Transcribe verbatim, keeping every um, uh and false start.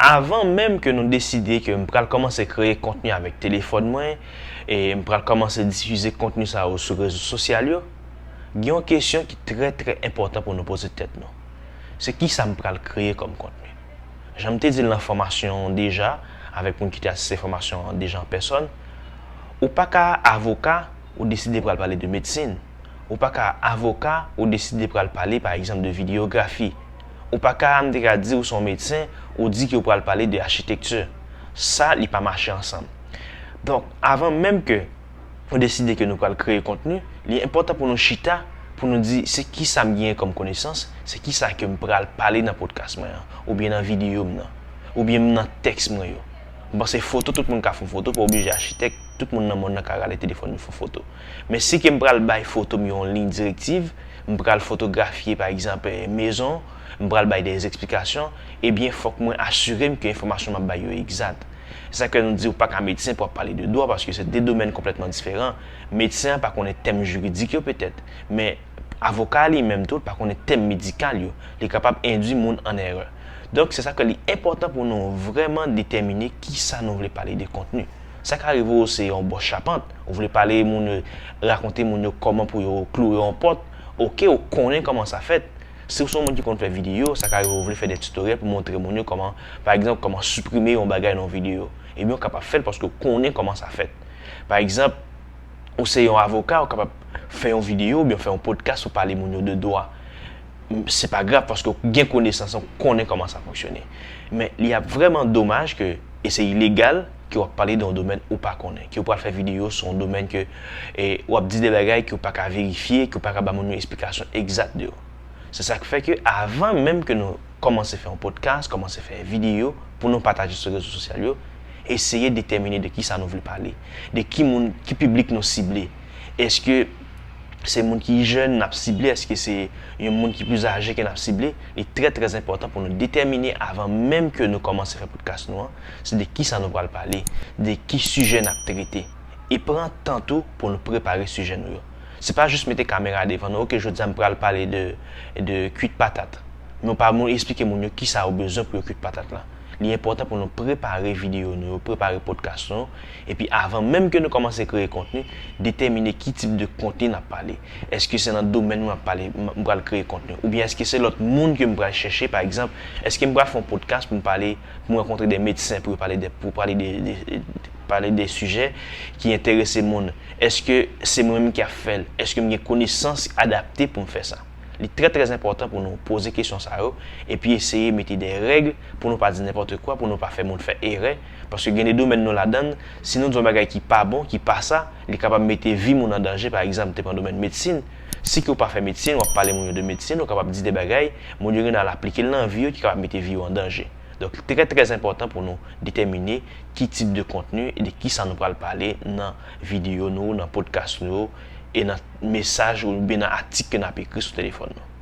Avan menm ke nou deside ke m pral kòmanse kreye kontni avèk telefòn mwen, e m pral kòmanse difize kontni sa yo sou rezo sosyal yo, gen yon kesyon ki trè, trè enpòtan pou nou poze tèt nou. Se kisa m pral kreye kòm kontni? Jan m te di l nan fòmasyon an deja, avèk moun ki te asiste fòmasyon an deja an pèsòn, ou pa ka avoka, ou deside pral pale de medsin. Ou pa ka avoka, ou deside pral pale, pa egzanp, de videyografi. Ou pa ka, m te ka di ou se yon medsen, ou di ke ou pral pale de achitekti. Sa, li pa mache ansanm. Donk, avan menm ke nou deside ke nou pral kreye kontni, li enpòtan pou nou chita, pou nou di se kisa m genyen kòm konesans, se kisa ke m pral pale nan podcast mwen an, oubyen nan videyo m nan, oubyen nan tèks mwen yo. M panse foto, tout moun ka fè yon foto, pa oblije achitèk, tout moun nan monn nan ka rale telefòn yo fè foto. Men si ke m pral bay foto m yon liy direktiv, m pral fotografye, pa egzanp, eh, mezon, m pral bay de esplikasyon, ebyen, fòk mwen asire m ke enfòmasyon m ap bay yo egzat. Se sa ke nou di ou pa ka medsen pou ap pale de dwa, paske se de domèn konplètman diferan. Medsen an pa konnen tèm jiridik yo petèt, men avoka a li menm tou, li pa konnen tèm medikal yo. Li kapab endwi moun an erè. Donk, se sa ke li enpòtan pou nou vrèman detèmine kisa nou vle pale de kontni. Sa ka rive ou se yon bòs chapant, ou vle pale moun yo, rakonte moun yo kòman pou yo kloure yon pòt. Oke, ou konnen kòman sa fèt. Si w se yon moun ki konn fè videyo, sa ka rive ou vle fè de titoryèl pou montre moun yo kòman, pa egzanp, kòman siprime yon bagay nan yon videyo. Ebyen, ou kapab fè l paske ou konnen kòman sa fèt. Pa egzanp, ou se yon avoka, ou kapab fè yon videyo oubyen fè yon podcast pou pale moun yo de dwa. Se pa grav paske ou gen konesans, ou konnen kòman sa fonksyone. Men li ap vrèman domaj ke, e se ilegal, ke w ap pale de yon domèn ou pa konnen, ke w pral fè videyo sou yon domèn ke, e, w ap di de bagay ke w pa ka verifye, ke w pa ka ba moun yo esplikasyon egzat de yo. Se sa k fè ke avan menm ke nou kòmanse fè yon podcast, kòmanse fè videyo pou nou pataje sou rezo sosyal yo, eseye detèmine de kisa nou vle pale, de ki moun, ki piblik nou sible. Èske se moun ki jèn n ap sible? Èske se yon moun ki plis aje ke n ap sible? Li trè, trè enpòtan pou nou detèmine avan menm ke nou kòmanse fè podcast nou an, se de kisa nou pral pale, de ki sijè n ap trete. E pran tan tou pou nou prepare sijè nou yo. Se pa jis mete kamera devan nou, oke, jodi a m pral pale de, de kwit patat. Men w pa moun eksplike moun yo kisa yo bezwen pou yo kwit patat la. Li enpòtan pou nou prepare videyo nou yo, prepare podcast nou yo. Epi avan menm ke nou kòmanse kreye kontni, detèmine ki tip de kontni n ap pale. Èske se nan domèn mwen ap pale, m m pral kreye kontni? Oubyen èske se lòt moun ke m pral chèche, pa egzanp, èske m pral fè yon podcast pou m pale, pou m rankontre de medsen, pou yo pale de, pou pale de, de, pale de sijè ki enterese moun? Èske se mwen menm ki ap fè l? Èske m gen konesans adapte pou m fè sa? Li trè, trè enpòtan pou nou poze kesyon sa yo, epi eseye mete de règ pou nou pa di nenpòt kwa, pou nou pa fè moun fè erè, paske gen de domèn nou ladan l, si nou di yon bagay ki pa bon, ki pa sa, li kapab mete vi moun an danje. Pa egzanp, te pran domèn medsin, si ke w pa fè medsin, w ap pale moun yo de medsin, ou kapab di de bagay, moun yo gen dwa al aplike l nan vi yo ki kapab mete vi yo an danje. Donk, li trè, trè enpòtan pou nou detèmine ki tip de kontni e de kisa nou pral pale nan videyo nou, nan podcast nou, e nan mesaj oubyen nan atik ke n ap ekri sou telefòn nou.